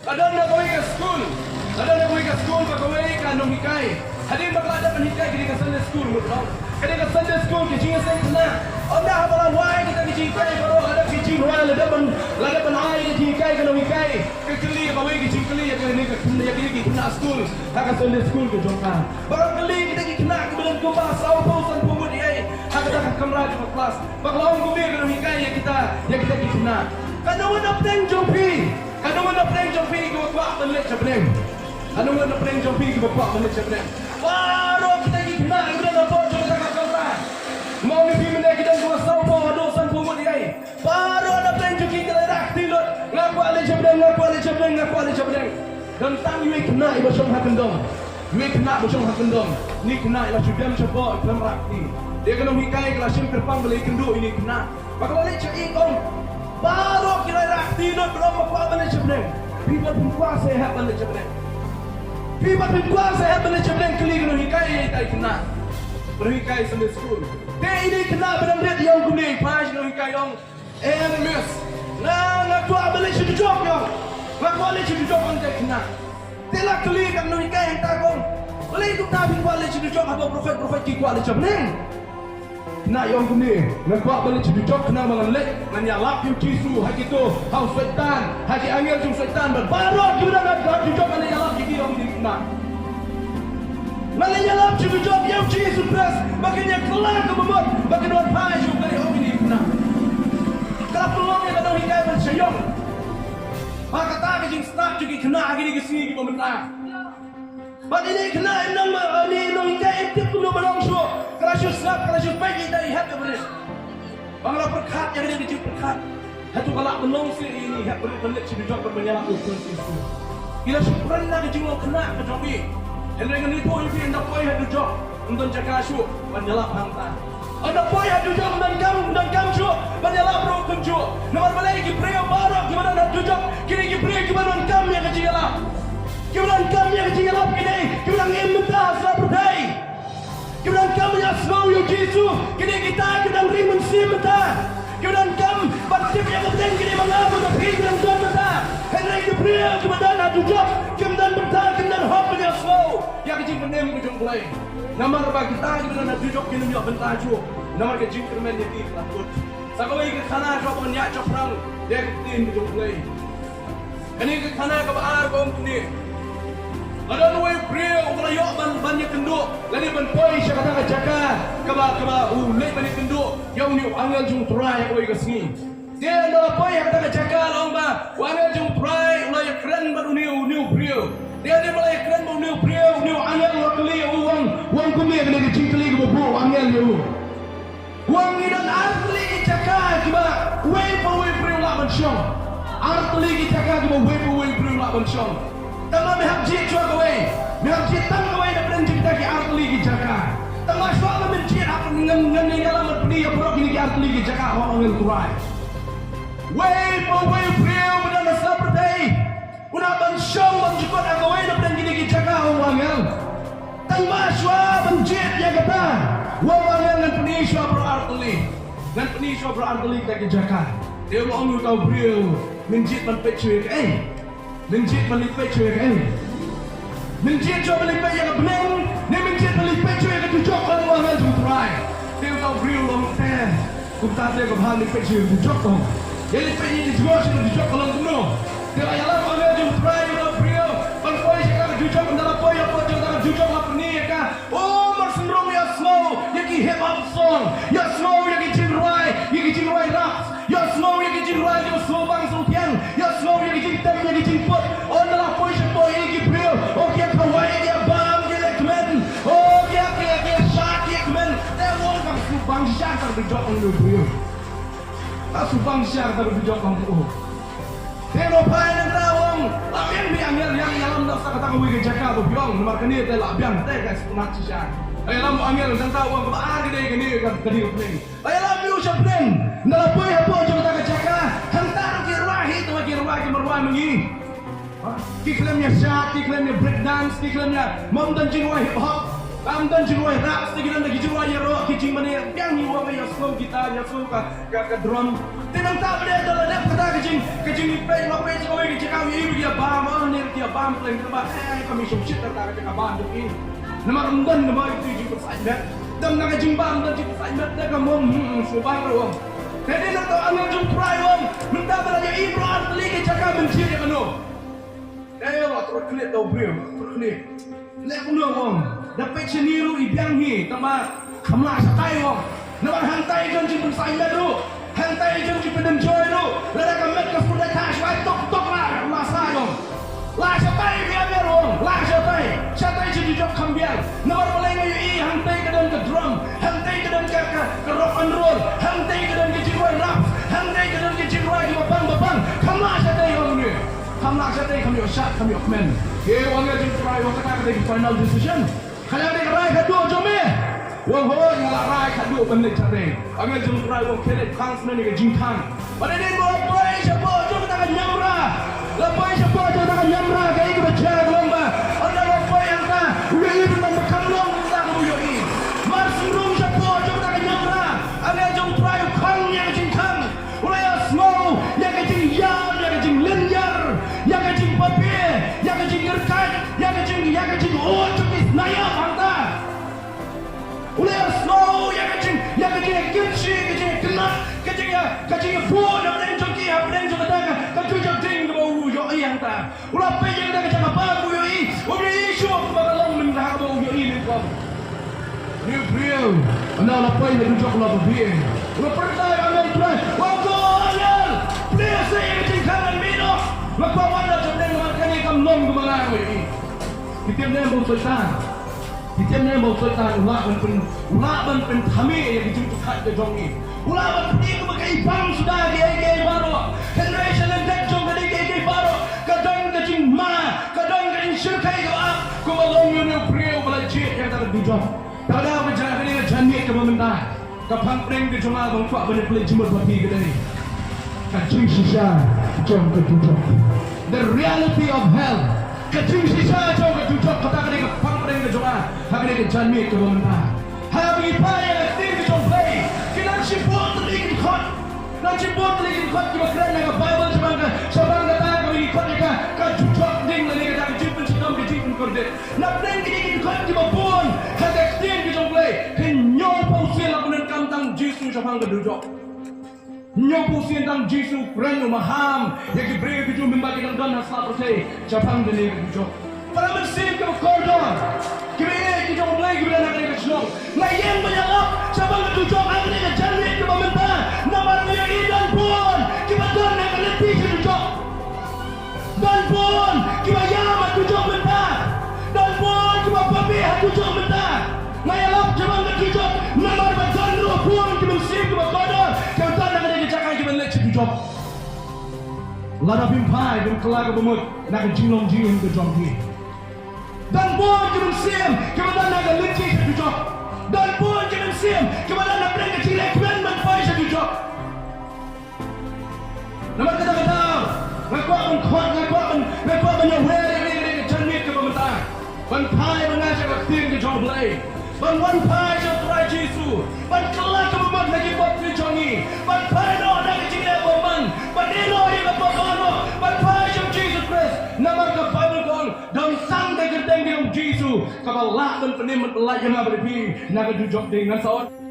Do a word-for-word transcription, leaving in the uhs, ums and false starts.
Ka don na kawei ka skul, ka don na kawei ka skul ba kawei ka nonghikai. Hadien ba ka la dep ban hikai kane ka Sunday school, mut long kane ka Sunday school, ki jingïaseng khynnah. Ynda haba la wai kita ki jinghikai baroh, la dep ki jingrwai, la dep ban, la dep ban ai ki jinghikai ka nonghikai. Ka kylli kawei ka jingkylli ïa kine ki khynnah, ïa kine ki khynnah skul ha ka Sunday school ka jong ka. Ba ka kylli kita ki khynnah kiba don kumba sawphew sanphew ngut ïa ha kata ka kamra jong ka klas. Ba ka la ong kumne ka nonghikai ïa kita, ïa kita ki khynnah. Katno ngut na pdeng jong phi, katno ngut na pdeng jong phi kiba kwah ban leit sha bneng? Katno ngut na pdeng jong phi kiba kwah ban leit sha bneng? Baroh kita ki khynnah kiba don hapoh jong kata ka kamra. Mo ngi phi mynne ki don kumba sawphew haduh sanphew ngut ïa. Baroh na pdeng jong ki ki la rah kti lut. Nga kwah leit sha bneng, nga kwah leit sha bneng, nga kwah leit sha bneng. Don tang iwei i khynnah iba shong ha kyndong. Iwei i khynnah ba shong ha kyndong. Ine i khynnah i la shu dem shapoh, i khlem rah kti. Te ka nonghikai ka la shim kyrpang ba la ïakynduh ïa ine i khynnah. Ba ka la leit sha ïing, ong. Baroh ki la rah kti lut, baroh ba kwah ban leit sha bneng. Phi pat phin kwah se hep ban leit sha bneng? Phi pat phin kwah se hep ban leit sha bneng? Kylli ka nonghikai ïa ita i khynnah. Ka nonghikai Sunday school. Te ine i khynnah ba dang rit i ong kumne, i phai sha ka nonghikai, i ong, "Em, miss, nga, nga kwah ban leit sha dujok, i ong. Nga kwah leit sha dujok," ong ita i khynnah. Te la kylli ka nonghikai hangta, ka ong, "Balei kumta phi kwah leit sha dujok haba baroh khoit baroh khoit ki kwah leit sha bneng?" Khynnah i ong kumne, "Nga kwah ban leit sha dujok khnang ba ngan leit, ngan ïalap ïa u Jisu ha kito, ha u Soitan, ha ki angel jong u Soitan, bad baroh kiba don ha dujok ngan ïalap ïa ki," ong ine i khynnah. Ngan ïalap sha dujok ïa u Jisu Khrist ba kin ïa kylla ka bamut, ba kin wan phai sha u Blei, ong ine i khynnah. Ka la pynlong ïa ka nonghikai ban shaniah. Ba kata ka jingstad jong ki khynnah ha kine ki sngi kiba mynta. Bad ine i khynnah, im nang ba, ine i nonghikai im tip kumno ban long shuh. Ka la shu sngap, ka la shu peit ïa ita i hep barit. Ba nga la pyrkhat ïa kane ka jingpyrkhat. Hato ka lah ban long seh ïa ine i hep barit ban leit sha dujok ban ïalap ïa u Khrist Jisu? Ki la shu kren na ka jinglong khynnah ka jong ki. Hynrei ngan ïathuh ïa phi, ynda poi ha dujok ym don jaka shuh ban ïalap hangta. Ynda poi ha dujok ym don kam, ym don kam shuh ban ïalap ruh kumjuh. Namar balei? Ki briew baroh kiba don ha dujok, kine ki briew kiba donkam ïa ka jingïalap. Kiba donkam ïa ka jingïalap kine kiba dang im mynta ha sla pyrthei. Kiba donkam ban ïasngew ïa u Jisu, kine kita kiba dang ring mynsiem mynta. Kiba donkam ban tip ïa ka bneng kine ma nga bad ma phi kiba dang don mynta. Hynrei ki briew kiba don ha dujok kim don bynta, kim don hok ban ïasngew ïa ka jingpynim ka jong U Blei. Namar ba kita kiba don ha dujok kin ym ïoh bynta shuh. Namar ka jingkyrmen ïa ki ka la kut. Sa kawei ka khana ka wan ïa shaphrang ïa ka ktien ka jong U Blei. Kane ka khana kaba ar ka ong kumne. Ka don uwei u briew uba la ïoh ban, ban ïakynduh lane ban poi sha kata ka jaka kaba, kaba u leit ban ïakynduh ïa une u angel jong U Trai ha kawei ka sngi. Te ynda la poi ha kata ka jaka la ong ba u angel jong U Trai u la ïakren bad une, une u briew. Te ynda la ïakren bad une u briew, une u angel u la kylli ïa u, u ong, u ong kumne, kane ka jingkylli kaba buh u angel ïa u. U ong ngi don artylli ki jaka kiba uwei pa uwei u briew u lah ban shong. Artylli ki jaka kiba uwei pa uwei u briew u lah ban shong. Tangba me hap jied shuwa kawei. Me hap jied tang kawei na pdeng jong kita ki artylli ki jaka. Tangba shuwa ba men jied hap ngan, ngan ïalam ban pyni ïa baroh kine ki artylli ki jaka, ong u angel U Trai. Uwei pa uwei u briew ba don ha sla pyrthei u lah ban shong ban jukut ha kawei na pdeng kine ki jaka, ong u angel. Tangba shuwa ban jied ïa kata, ong u angel, ngan pyni shuwa baroh artylli. Ngan pyni shuwa baroh artylli kita ki jaka. Te u la ong ïa uta u briew, men jied ban peit shuwa ïa kaei? Men jied ban leit peit shuwa ïa kaei? Men jied shuwa ban leit peit ïa ka bneng, ne men jied ban leit peit shuwa ïa ka dujok, ong u angel jong U Trai. Te uta u briew u la ong, te kumta te ka bha leit peit shuwa ïa ka dujok, ong. Ïa leit peit ïa ka dujok, shuwa ïa ka dujok ka long kumno? Te la ïalam u angel jong U Trai ïa uta u briew ban poi sha ka dujok, ynda la poi hapoh jong ka dujok la pyni ïa ka. O, mar syriem ïasngew ïa ki hip hop song, ïasngew ïa ki jingrwai, ïa ki jingrwai rap, ïasngew ïa ki jingrwai jong u Sngewbang Sngewthiang, ïasngew ïa ki jingtem, ïa ki jingput. O, ynda la poi shapoh ïa ki briew, o, ki ïa kawai, ki ïa bam, ki ïa lehkmen. O, ki ïa, ki ïa, ki ïa shad, ki ïa kmen. Te u ong, ka sngewbang shisha kata ka dujok, ong u briew. Ka sngewbang shisha kata ka dujok, ong u. Te u phai nangta u ong, la biang phi angel, ïa, ïalam da sa kata kawei ka jaka ba phi ong, namar kane te la biang, te ka sngewtynnat shisha. Ïalam u angel nangta u ong, kaba ar ka dei kane ka, ka dei ka bneng. Ïalam ïa u sha bneng. Ynda la poi hapoh jong kata ka jaka, hangta ruh ki rwai hi, tangba ki rwai kim rwai ma ngi. Ha? Ki khlem ïa shad, ki khlem ïa break dance, ki khlem ïa, ym don jingrwai hip hop, ym don jingrwai rap, ki don da ki jingrwai ïaroh, ki jingmane, biang hi, u ong, ïasngew guitar, ïasngew ka, ka, ka drum. Te nangta pat ynda la dep kata ka jing, ka jingpeit, la peit sha kawei ka jaka, u ïohi ba ki ïa bam, Bam pleng ka ba, eh, ka mi shong shit da ka jaka bam jong i. Namar ym don namar itu jingpynsah met. Dang na ka jingbam don jingpynsah met da ka mom, hmm, shu bam ruh. Te dei na to angel jong Trai ong, mynta ba la ïohi baroh artylli ka jaka mynjur ïa kano. Te ba tyrkhlieh to briew, tyrkhlieh. Leh kumno ong, da peit shane ruh i biang hi, tang ba kham lah shatai ong. Namar hangtai jong jingpynsah met ruh. Hangtai jong jingpynenjoy ruh. Lada ka met ka shu dei ka shwai tok tok la, la sa jong. La shatai biang ruh. La shatai. Shatai jong jingduk kham biang. Namar balei nga ïohi hangtai ka don ka drum. Hangtai ka don ka, ka, ka rock and roll. Hangtai ka don ka jingrwai rap. Hangtai ka don ka jingrwai kiba bang ba bang. Kham lah shatai ong ne. Kham lah shatai, kham ïoh shad, kham ïoh kmen. Ke wan ka jingtrai wan kata ka dei ka final decision. Ka dang dei ka rai khatduh jong me. Wan hoi nga la rai khatduh ban leit shatei. Angel jong u Trai u ong khie leit khang sngewbha ïa ka jingkhang. Bad hadien ba la poi shapoh jong kata ka ñiamra. La poi shapoh jong kata ka ñiamra kaei kaba jia ka long ba ynda la poi hangta u ïohi bynta ba kam long kumta kaba u ïohi. Mar syriem shapoh jong kata ka ñiamra. Angel jong u Trai u khang ïa ka jingkhang. U la ïohsngew ïa ka jingïar, ïa ka jinglynñiar, ïa ka jingbabe, ïa ka jingkyrkhat, ïa ka jing, ïa ka jingud jong ki snaiar hangta. U la ïohsngew ïa ka jing, ïa ka jingïakynshi, ka jingïakynad, ka jingïa, ka jingïabud hapdeng jong ki, hapdeng jong kata ka, ka jutjot ding kaba u ïohi hangta. U la peit ïa kata ka jaka ba u ïohi, u ïohi shuh kumba ka long mynta kaba u ïohi nyngkong. Une u briew, ynda u la poi ha dujok u la babe. U la pyrthei, u la ïathuh, "Wa ko angel, plie ïa ka jingkhang ngan mih noh. Nga kwah wan da jingmut, namar kane kam long kumba nga ïohi." Ki tip ne em ba u Soitan. Ki tip ne em ba u Soitan u lah ban pyn, u lah ban pynthame ïa ka jingpyrkhat ka jong ngi. U lah ban pyni kumba ka ibang suda kiei kiei baroh. Hynrei sha lyndet jong kane kiei kiei baroh ka don ka jingma, ka don ka jingshyrkhei kaba ap, kumba long ïa une u briew ba la jied ïa kata ka dujok. Te da ka jia kane ka janmiet kaba mynta, ka phang pdeng ka jong nga ba nga kwah ban ïa pynleit jingmut bad phi ka dei ka jingshisha jong ka dujok. The reality of hell. Ka jingshisha jong ka dujok, kata ka dei ka phang pdeng ka jong nga ha kane ka janmiet kaba mynta. Haba ngi phai ïa ka ktien ka jong U Blei, ki don shibun tylli ki dkhot. Don shibun tylli ki dkhot kiba kren na ka Baibl shaphang ka, shaphang kata kaba ngi khot ïa ka, ka dujok ding lane kata ka jingpynshitom, ka jingpynkordit. Na pdeng kine ki dkhot kiba bun ha ka ktien ka jong U Blei, hynñiewphew sien la pyndonkam tang Jisu shaphang ka dujok. Hynñiewphew sien tang Jisu u kren, u maham ïa ki briew ki jong u mynba ki dang don ha sla pyrthei shaphang kane ka dujok. Para mynsiem kiba kordor, kiba ïeit ki jong U Blei kiba don ha kane ka shnong, nga ïeng ban ïalap shaphang ka dujok ha kane ka janmiet kaba mynta, namar nga ïohi don bun kiba don ha ka lynti sha dujok. Don bun kiba ïam ha dujok mynta. Don bun kiba babe ha dujok mynta. Nga ïalap shaphang ka dujok namar ba don ruh bun ki mynsiem kiba kordor kiba don ha kane ka jaka kiban leit sha dujok. Lada phim phai, phim kylla kaba mut na ka jinglong jingim ka jong phi. Don bun ki mynsiem kiba don ha ka lynti sha dujok. Don bun ki mynsiem kiba don ha pdeng ka jingleh kmen ban poi sha dujok. Namar kata ka daw nga kwah ban khot, nga kwah ban, nga kwah ban ïawer ïa ngi ha kane ka janmiet kaba mynta, ban phai ban ngai sha ka ktien ka jong U Blei, ban wan phai sha U Trai Jisu, ban kylla kaba mut na ki bor ki jong ngi, ban phai noh na ka jingleh bymman, ban ïeh noh ïa ka bymman noh, ban phai sha U Jisu Khrist. Namar ka Baibl ka ong, don tang ka kyrteng ka jong U Jisu kaba lah ban pynim ban pyllait ïa nga bad ïa phi na ka dujok ding. Ngan sa ot.